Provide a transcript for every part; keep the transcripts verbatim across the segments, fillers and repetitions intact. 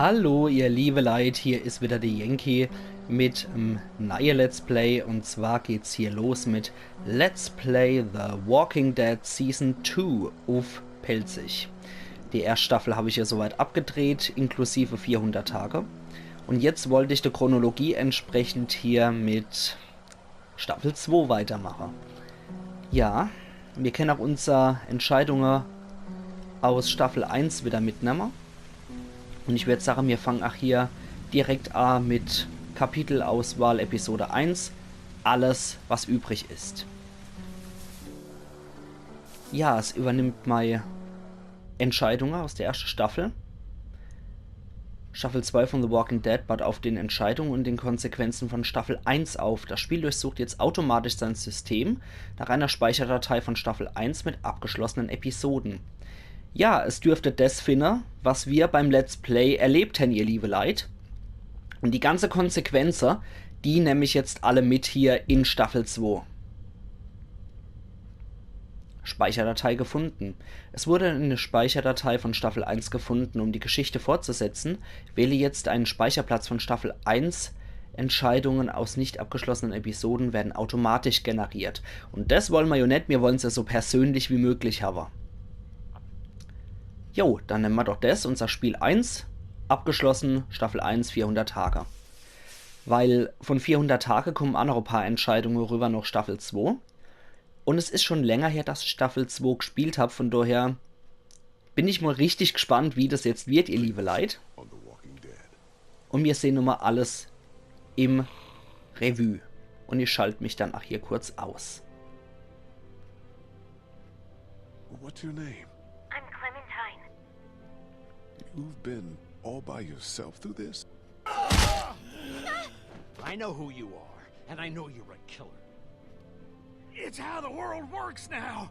Hallo, ihr liebe Leit, hier is wieder de Yankee mit em neie Let's Play. Und zwar geht's hier los mit Let's Play The Walking Dead Season two uff Pälzisch. Die erscht Staffel hab ich ja soweit abgedreht, inklusive vierhundert Tage. Und jetzt wollt ich der Chronologie entsprechend hier mit Staffel zwei weitermache. Ja, mir kenne auch unser Entscheidunge aus Staffel eins wieder mitnemme. Und ich würd sage, mir fangen auch hier direkt a mit Kapitelauswahl Episode eins, Alles, was übrig ist. Ja, es übernimmt mei Entscheidunge aus der erschte Staffel. Staffel zwei von The Walking Dead baut auf den Entscheidungen und den Konsequenzen von Staffel eins auf. Das Spiel durchsucht jetzt automatisch sein System nach einer Speicherdatei von Staffel eins mit abgeschlossenen Episoden. Ja, es dürfte des finne, was wir beim Let's Play erlebt hän, ihr liebe Leit. Und die ganze Konsequenze, die nemm ich jetzt alle mit hier in Staffel zwei. Speicherdatei gefunden. Es wurde eine Speicherdatei von Staffel eins gefunden. Um die Geschichte fortzusetzen, wähle jetzt einen Speicherplatz von Staffel eins. Entscheidungen aus nicht abgeschlossenen Episoden werden automatisch generiert. Und des wolle mer jo net, mir wollen's ja so persönlich wie möglich habe. Jo, dann nemme mer doch des, unser Spiel eins, abgeschlossen, Staffel eins, vierhundert Tage. Weil von vierhundert Tage kommen auch noch e paar Entscheidungen rüber noch Staffel zwei. Und es is schon länger her, dass ich Staffel zwei gespielt hab, von daher bin ich mal richtig gespannt, wie das jetzt wird, ihr liebe Leit. Und mir sehen nochmal alles im Revue. Und ich schalt mich dann auch hier kurz aus. What's your name? I'm Clementine. You've been all by yourself through this? I know who you are, and I know you're a killer. It's how the world works now.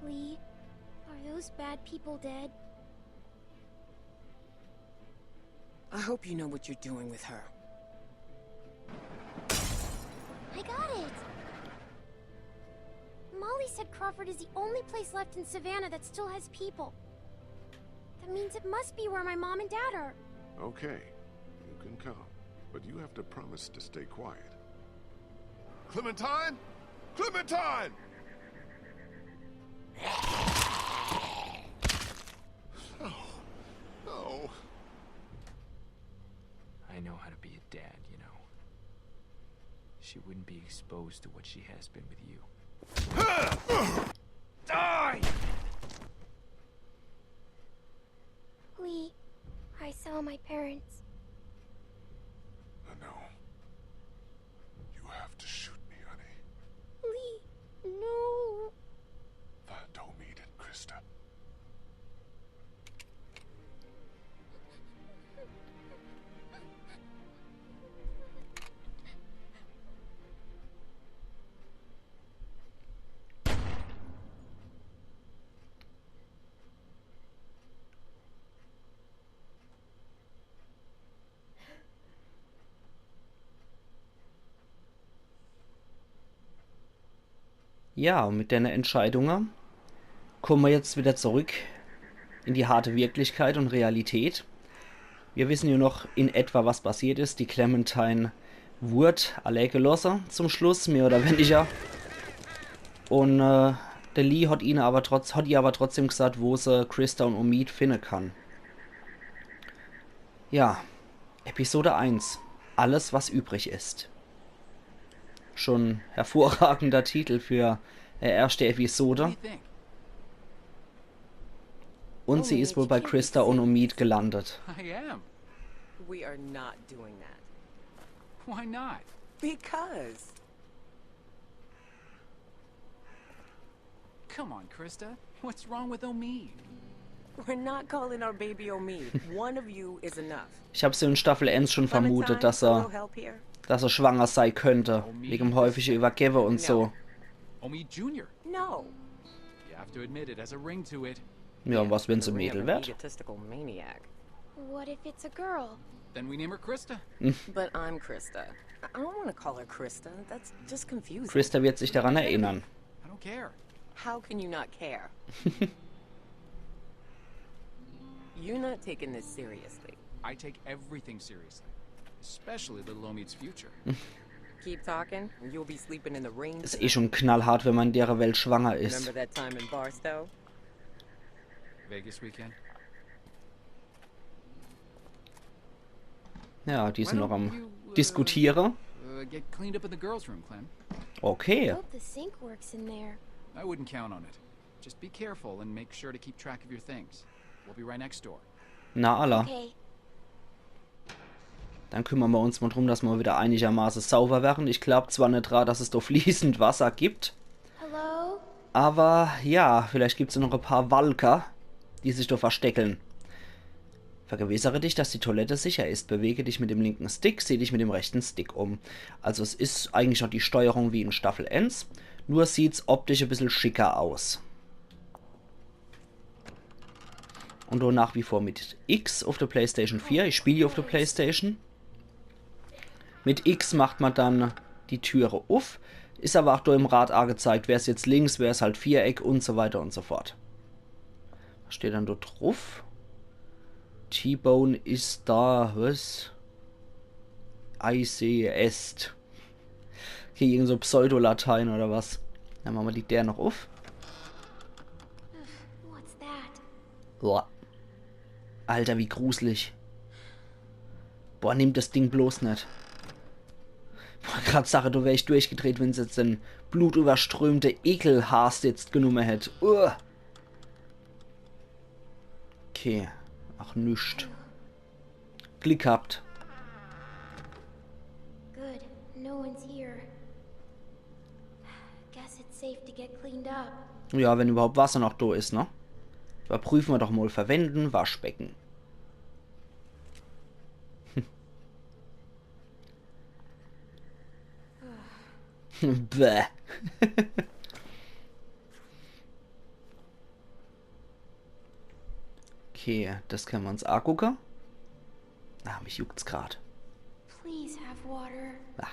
Lee, are those bad people dead? I hope you know what you're doing with her. I got it! Molly said Crawford is the only place left in Savannah that still has people. That means it must be where my mom and dad are. Okay, you can come, but you have to promise to stay quiet. Clementine? Clementine! Oh. Oh. I know how to be a dad, you know. She wouldn't be exposed to what she has been with you. Die! Lee, I saw my parents. I know. You have to shoot me, honey. Lee, no. Find Omid and Krista. Ja, und mit denne Entscheidunge komme mer jetzt wieder zurück in die harte Wirklichkeit und Realität. Wir wissen ja noch in etwa, was passiert is. Die Clementine wurd allee gelosse zum Schluss, mehr oder weniger. Und äh, der Lee hat ihne aber trotz, hat ihr aber trotzdem gesagt, wo se Krista und Omid finde kann. Ja, Episode eins. Alles, was übrig ist. Schon hervorragender Titel für äh, erschte Episode. Und sie is wohl bei Krista und Omid gelandet. I am. We are not doing that. Why not? Because. Come on, Krista. What's wrong with Omid? We're not calling our baby Omid. One of you is enough. Ich hab's in Staffel eins schon vermutet, dass er, dass er schwanger sei könnte, wegen häufige Übergebe und so. Omid Junior. No. You have to admit it has a ring to it. Ja, und was, wenn's e Mädel wird? Egotistical maniac. What if it's a girl? Then we name her Krista. But I'm Krista. I don't want to call her Krista. That's just confusing. Krista wird sich daran erinnern. I don't care. How can you not care? You're not taking this seriously. I take everything seriously, especially little Omid's future. Keep talking, and you'll be sleeping in the rain. Is eh schon knallhart, wenn man in dere Welt schwanger is. Remember that time in Barstow? Vegas weekend. Ja, die Why sind noch don't am you, uh, Diskutiere. Uh, get cleaned up in the girls' room, Clem. Okay. Hope the sink works in there. I wouldn't count on it. Just be careful and make sure to keep track of your things. We'll be right next door. Na alla. Okay. Dann kümmern wir uns mal drum, dass wir wieder einigermaßen sauber werden. Ich glaub zwar net dran, dass es da fließend Wasser gibt, Hello? aber ja, vielleicht gibt's ja noch ein paar Walker, die sich da versteckeln. Vergewissere dich, dass die Toilette sicher ist. Bewege dich mit dem linken Stick, sieh dich mit dem rechten Stick um. Also es ist eigentlich noch die Steuerung wie in Staffel eins, nur sieht's optisch ein bisschen schicker aus. Und do nach wie vor mit X auf der PlayStation vier. Ich spiele auf der PlayStation. Mit X macht man dann die Türe uff. Ist aber auch da im Rad angezeigt, wäre es jetzt links, wäre es halt Viereck und so weiter und so fort. Was steht dann dort drauf? T-Bone ist da, was? I see est. Okay, irgend so Pseudolatein oder was. Dann machen wir die Dere noch uff. What's that? Boah. Alter, wie gruselig. Boah, nimm das Ding bloß net. Boah, grad Sache, du wär ich durchgedreht, wenn's jetzt den blutüberströmte Ekelhaas jetzt genommen hätt. Uah. Okay. Ach, nüscht. Glick gehabt. Good. No one's here. Guess it's safe to get cleaned up. Ja, wenn überhaupt Wasser noch da ist, ne? Überprüfen wir doch mal. Verwenden Waschbecken. Bäh. Okay, das können wir uns angucken. Ah, mich juckt's grad. Please have water. Ah.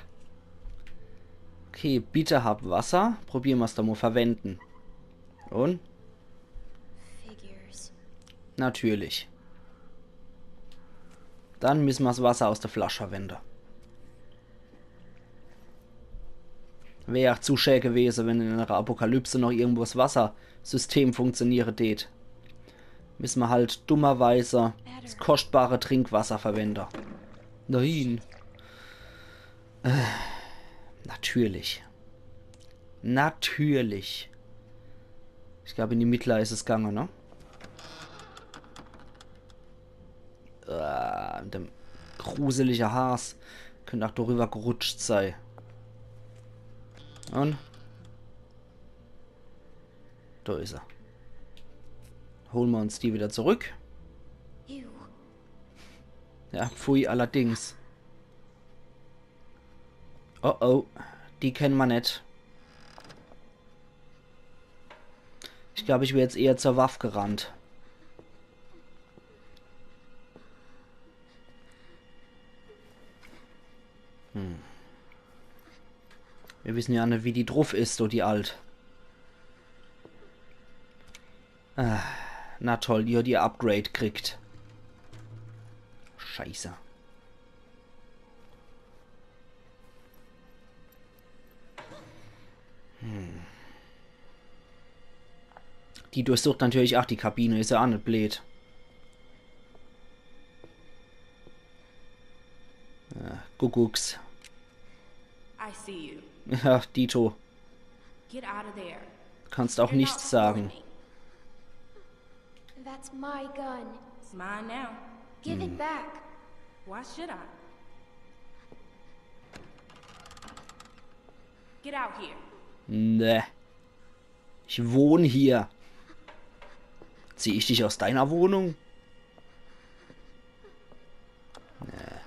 Okay, bitte hab Wasser. Probieren wir's doch mal verwenden. Und? Figures. Natürlich. Dann müssen wir's Wasser aus der Flasche verwenden. Wär ja zu schä gewesen, wenn in einer Apokalypse noch irgendwo das Wassersystem funktioniere tät. Müssen wir halt dummerweise das kostbare Trinkwasser verwenden. Nein. Äh, natürlich. Natürlich. Ich glaube, in die Mittler ist es gegangen, ne? Äh, mit dem gruselige Haas. Könnte auch darüber gerutscht sein. Und? Da ist er. Holen wir uns die wieder zurück. Ew. Ja, pfui allerdings. Oh oh, die kennen wir net. Ich glaube, ich wäre jetzt eher zur Waffe gerannt. Hm. Wir wissen ja net, wie die druff ist, so die Alt. Ah, na toll, die hat ihr Upgrade kriegt. Scheiße. Hm. Die durchsucht natürlich auch die Kabine, ist ja auch net blöd. Ja, Kuckucks. I see you. Ja, Dito. Get out of there. Kannst auch You're not nichts sagen. recording me. That's my gun. It's mine now. Give it back. Why should I? Get out here. Ne. Ich wohne hier. Zieh ich dich aus deiner Wohnung? Ne.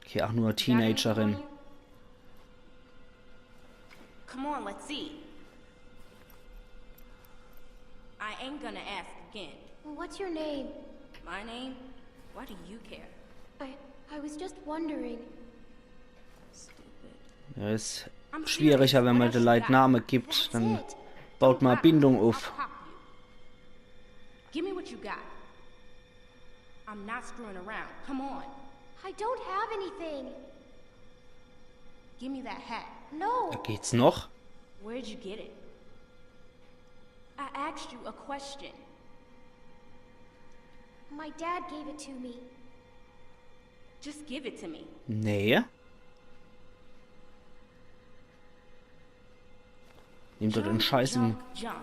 Hier auch nur Teenagerin. Come on, let's see. I ain't gonna ask again. What's your name? My name? Why do you care? I I was just wondering. Stupid. Ja, ist schwieriger, wenn man de Leit Name gibt, That's dann it. baut man Bindung I'll auf. pop you. Give me what you got. I'm not screwing around. Come on. I don't have anything. Give me that hat. No. Da geht's noch. Where'd you get it? I asked you a question. My dad gave it to me. Just give it to me. Nee. Nimm doch den Scheiß im, Junk, junk.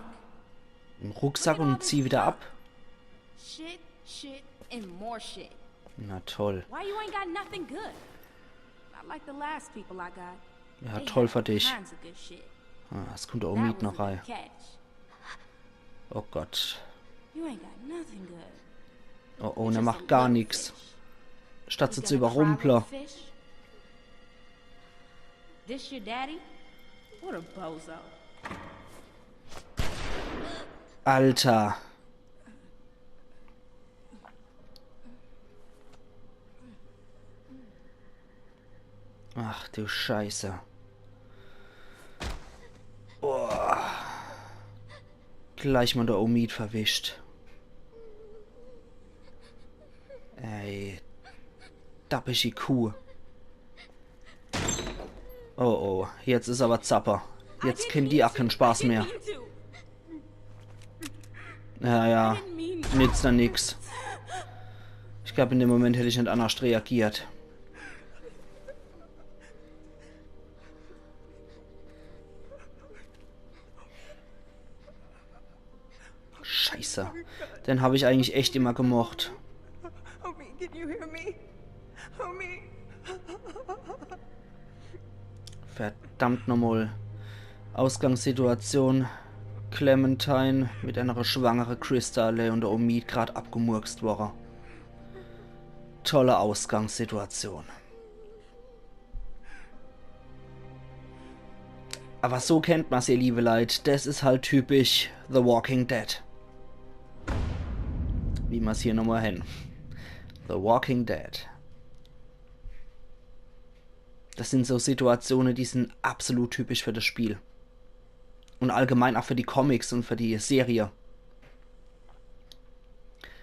im Rucksack und zieh wieder ab. Shit, shit, and more shit. Na toll. Why you ain't got nothing good? Not like the last people I got. Ja, They toll had für dich. All kinds of good shit. Ah, es kommt der That Omid was noch the rein. Good catch. Oh Gott. You ain't got nothing good. Oh, oh, und er Just macht a gar little nix. Fish. Statt se You zu got a cry überrumple. Little Fish. This your daddy? What a bozo. Alter. Ach du Scheiße. Boah. Gleich mol der Omid verwischt. Ey. Dappische Kuh. Oh oh, jetzt is aber Zapper. Jetzt kennt die ach keinen Spaß mehr. Ja, ja. Nützt ja nix. Ich glaub, in dem Moment hätt ich net annerscht reagiert. Scheiße. Den hab ich eigentlich echt immer gemocht. Homie, can you hear me? Homie. Verdammt nochmal. Ausgangssituation. Clementine mit einer schwangere Christa, Leigh und der Omid grad abgemurkst worre. Tolle Ausgangssituation. Aber so kennt ma's, ihr liebe Leit. Das is halt typisch The Walking Dead. Wie ma's hier nochmal hen. The Walking Dead. Das sind so Situationen, die sind absolut typisch für das Spiel. Und allgemein auch für die Comics und für die Serie.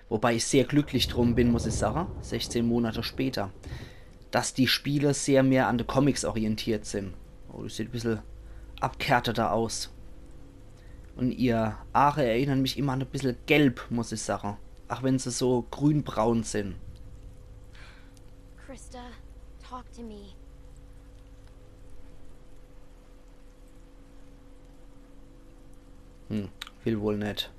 Wobei ich sehr glücklich drum bin, muss ich sagen, sechzehn Monate später, dass die Spiele sehr mehr an de Comics orientiert sind. Oh, das sieht ein bisschen abgehärteter aus. Und ihr Haare erinnern mich immer an ein bisschen gelb, muss ich sagen. Auch wenn sie so grünbraun sind. Christa, talk to me. Hm, will wohl net.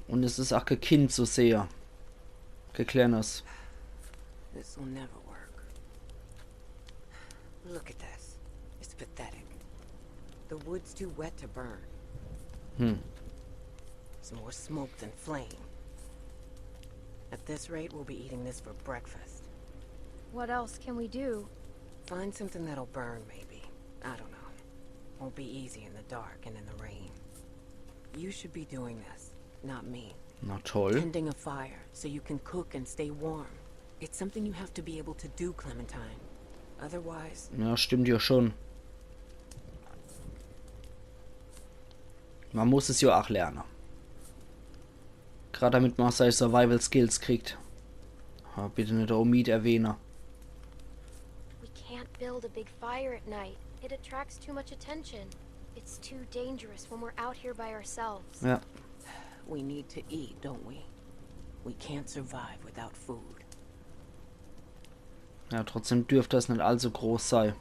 Und es is auch kein Kind so sehr. Kein kleines. This will never work. Look at this. It's pathetic. The wood's too wet to burn. Hm. It's more smoke than flame. At this rate, we'll be eating this for breakfast. What else can we do? Find something that'll burn, maybe. I don't know. Won't be easy in the dark and in the rain. You should be doing this, not me. Na toll. Tending a fire so you can cook and stay warm. It's something you have to be able to do, Clementine. Otherwise, Ja, stimmt ja schon. Man muss es ja auch lernen. Gerade damit man seine Survival Skills kriegt. Ah, bitte net der Omid erwähnen. We can't build a big fire at night. It attracts too much attention. It's too dangerous when we're out here by ourselves. Ja. We need to eat, don't we? We can't survive without food. Ja, trotzdem dürfte es net allzu groß sein.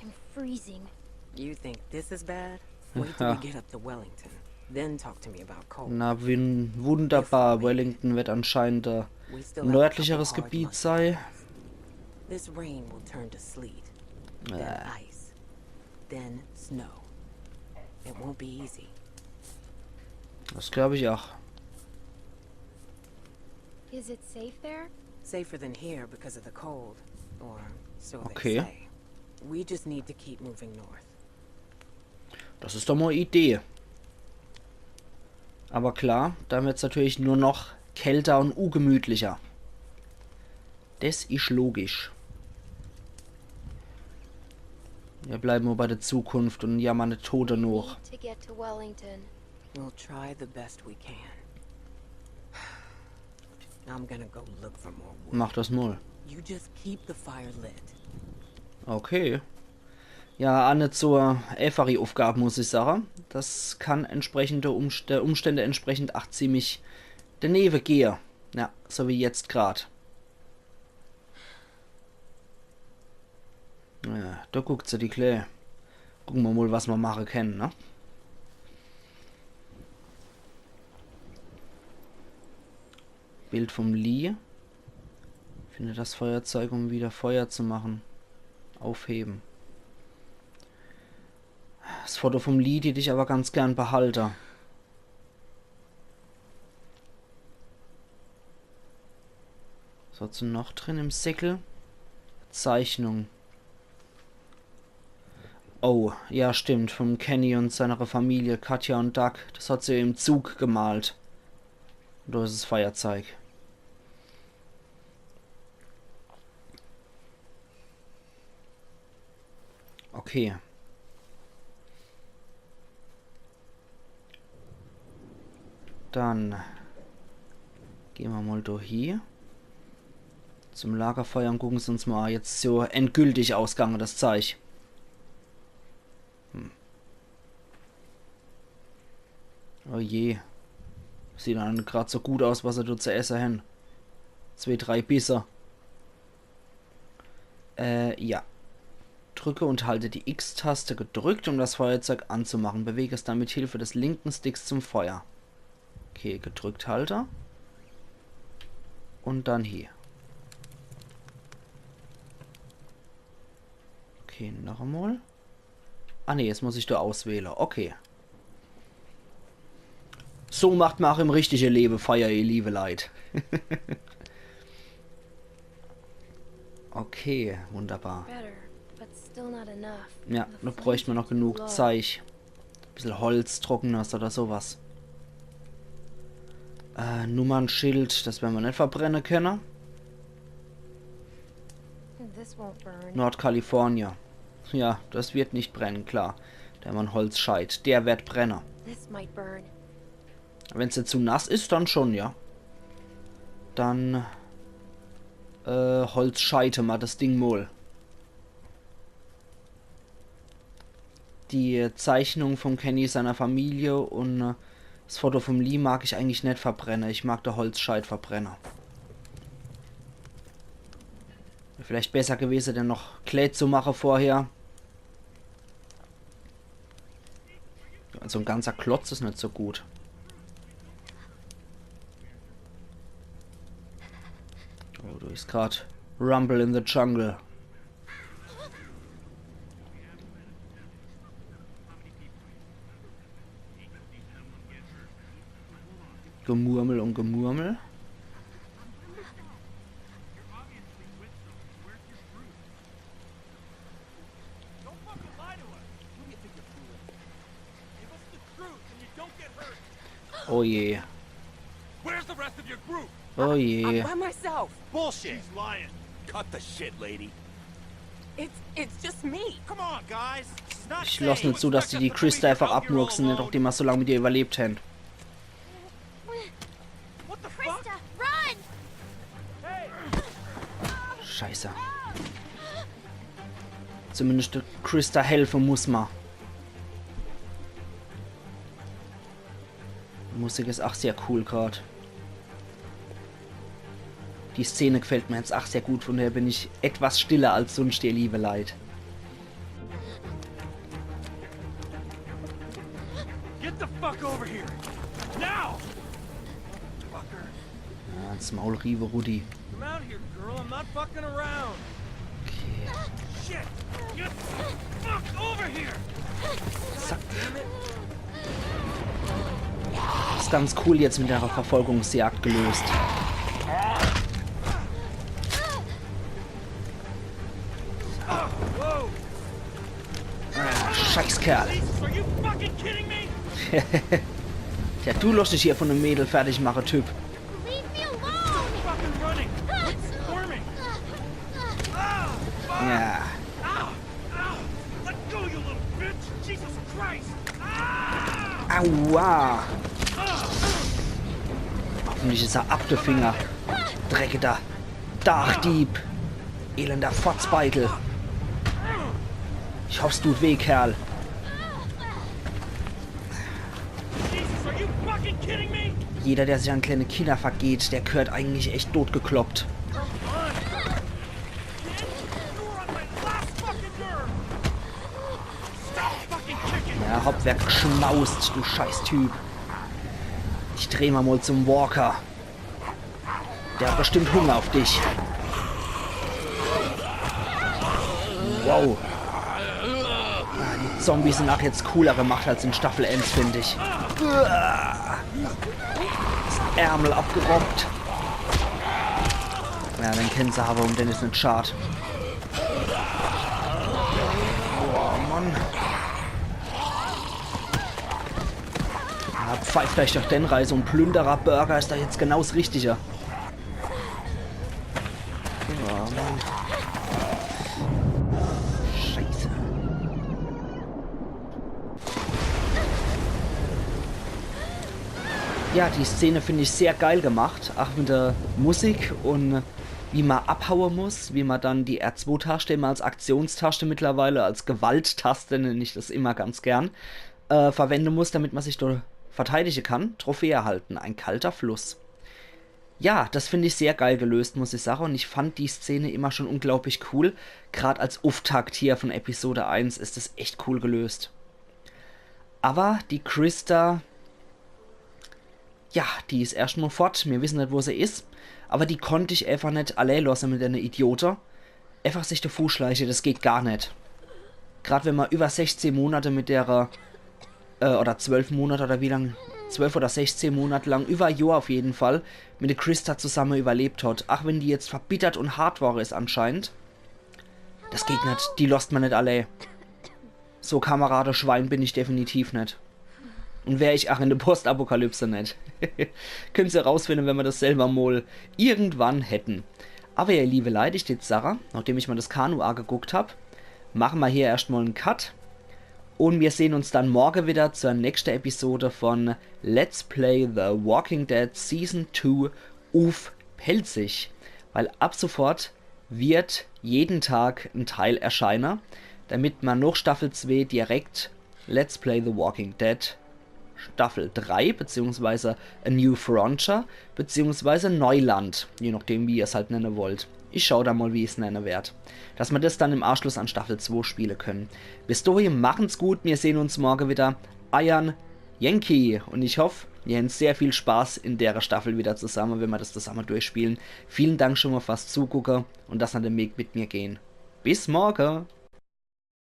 I'm freezing. You think this is bad? Wait till we get up to Wellington. Then talk to me about cold. Na, win wunderbar. Wellington wird anscheinend ein We still have a nördlicheres couple hard Gebiet months. sein. This rain will turn to sleet, then Äh. Ice, then snow. It won't be easy. Das glaube ich auch. Is it safe there? Safer than here because of the cold, or so Okay. they say. We just need to keep moving north. Das is doch mal e Idee. Aber klar, dann wird's natürlich nur noch kälter und ungemütlicher. Das is logisch. Mir bleibe nur bei der Zukunft un jammere net Tote noch. To get to Wellington. We'll try the best we can. I'm gonna go look for more wood. Mach das mol. You just keep the fire lit. Okay. Ja, aa net so eefach die Uffgab, muss ich sage. Das kann entsprechend der Umst-, der Umstände entsprechend ach ziemlich denewe gehe. Ja, so wie jetzt grad. Ja, do guckt se, die Klää. Gucke mer mol, was mer mache kenne, ne? Bild vom Lee. Finde das Feuerzeug, um wieder Feuer zu machen. Aufheben. Das Foto vom Lee, die ich aber ganz gern behalte. Was hat's dann noch drin im Säckel? Zeichnung. Oh, ja, stimmt. Vom Kenny und seiner Familie, Katja und Doug. Das hat se im Zug gemalt. Und do is es Feuerzeug. Okay. Dann gehe mer mol do hie zum Lagerfeuer un gucke se uns mol a. Jetzt so endgültig ausgange, das Zeich. Hm. Oh je. Sieht dann grad so gut aus, was se do zu esse hen. Zwee, drei Bisse. Äh, ja. Drücke und halte die X-Taste gedrückt, um das Feuerzeug anzumachen. Bewege es dann mit Hilfe des linken Sticks zum Feuer. Okay, gedrückt halte. Und dann hier. Okay, noch emol. Ah nee, jetzt muss ich do auswähle. Okay. So macht mer ach im richtige Lewe Feier, ihr liewe Leit. Okay, wunderbar. Better, but still not enough. Ja, do bräucht mer noch genug Zeich. Bissel Holz, Trockenes oder sowas. Äh, Nummernschild, das wer mer net verbrenne kenne. This won't burn. Nordkalifornien. Ja, das wird nicht brennen, klar. Der Mann Holzscheit, der wird brennen. This might burn. Wenn's jetzt zu nass is, dann schon, ja. Dann äh, Holzscheite mer das Ding mol. Die Zeichnung vom Kenny seiner Familie und äh, das Foto vom Lee mag ich eigentlich net verbrenne. Ich mag de Holzscheit verbrenne. Wär vielleicht besser gewese, den noch klää zu mache vorher. Also en ganzer Klotz is net so gut. Oh, do is grad Rumble in the Jungle. Gemurmel und Gemurmel. Don't fucking lie to us. Who do you think you're fooling? Give us the truth and you don't get hurt. Oh je. Where's the rest of your group? Oh je. By myself. Bullshit. She's lying. Cut the shit, lady. It's it's just me. Come on, guys. She's not Ich lass saying net zu, dass die die Christa einfach abmurksen, net nachdem mer so lang mit ihr überlebt hen. What the fuck? Krista, run! Hey! Scheiße. Zumindest de Christa helfe muss mer. Die Musik is ach sehr cool grad. Die Szene gefällt mer jetzt ach sehr gut, von daher bin ich etwas stiller als sunscht, ihr liewe Leit. Get the fuck over here. Now! Fucker. Ja, ins Maul, Riewe, Rudi. Come out here, girl. I'm not fucking around. Okay. Shit! Get the fuck over here! Zack. Damn it! Is ganz cool jetzt mit der Verfolgungsjagd gelöst. Whoa! Ah, Scheißkerl. Jesus, are you fucking kidding me? Ja, du loss dich hier von dem Mädel fertig mache, Typ. Leave me alone! Fucking running! Quit squirming! Ah! Fuck! Ja. Ow! Ow! Let Aua! Hoffentlich is er ab, de Finger. Dreckiger Dachdieb. Elender Fotzbeitel. Ich hoff's tut weh, Kerl. Jesus, are you fucking kidding me? Jeder, der sich an kleine Kinder vergeht, der gehört eigentlich echt totgekloppt. Come on. You were on my last fucking nerve. Stop fucking kicking. Ja, hopp, werd geschmaust, du Scheißtyp. Ich dreh ma mol zum Walker. Der hat bestimmt Hunger auf dich. Wow. Ah, die Zombies sin ach jetzt cooler gemacht als in Staffel eens, find ich. Uah. Das Ärmel abgerockt. Ja, den kenne se awwer, um den is net schad. Boah, Mann. Ja, pfeift eich doch den Reis, un Plünderer-Burger is doch jetzt genau s Richtige. Oh, Mann. Scheiße. Ja, die Szene find ich sehr geil gemacht, ach mit der Musik un wie ma abhaue muss, wie ma dann die R zwei Taschte immer als Aktionstaste mittlerweile, als Gewalttaste nenn ich das immer ganz gern, äh, verwende muss, damit ma sich do verteidige kann. Trophäe erhalten, ein kalter Fluss. Ja, das find ich sehr geil gelöst, muss ich sage. Un ich fand die Szene immer schon unglaublich cool. Grad als Uftakt hier von Episode eens is das echt cool gelöst. Awwer die Christa, ja, die is erscht mol fort. Mir wissen net, wo se is. Awwer die konnt ich eefach net allee losse mit denne Idiote. Eefach sich devu schleiche, das geht gar net. Grad wenn ma über sechzeh Monate mit derer, äh, oder zwölf Monate oder wie lang, zwölf oder sechzeh Monate lang, über e Johr auf jeden Fall, mit de Christa zusamme überlebt hat. Ach wenn die jetzt verbittert un hart wore is anscheinend. Das geht net, die losst ma net allee. So Kameradeschwein bin ich definitiv net. Un wär ich ach in de Postapokalypse net. Könnt ihr rausfinde, wenn ma das selwer mol irgendwann hätten. Awwer ihr liebe Leit, ich dät sage, nachdem ich ma das Kanu ageguckt hab, mache ma hier erscht mol en Cut. Un mir sehn uns dann morge wieder zur nächste Episode von Let's Play The Walking Dead Season two uff Pälzisch. Weil ab sofort wird jeden Tag en Teil erscheine, damit ma noch Staffel zwei direkt Let's Play The Walking Dead Staffel drei beziehungsweise A New Frontier beziehungsweise Neuland, je nachdem wie ihr's halt nenne wollt. Ich schau da mol, wie ich's nenne werd. Dass ma das dann im Anschluss an Staffel zwei spiele können. Bis dohin machen's gut, mir sehn uns morge wieder. Eiern Yankee. Un ich hoff, mir hen sehr viel Spaß in dere Staffel wieder zusamme, wenn ma das zusamme durchspielen. Vielen Dank schon mol fürs Zugucke un dass ihr den Weg mit mir gehn. Bis morge!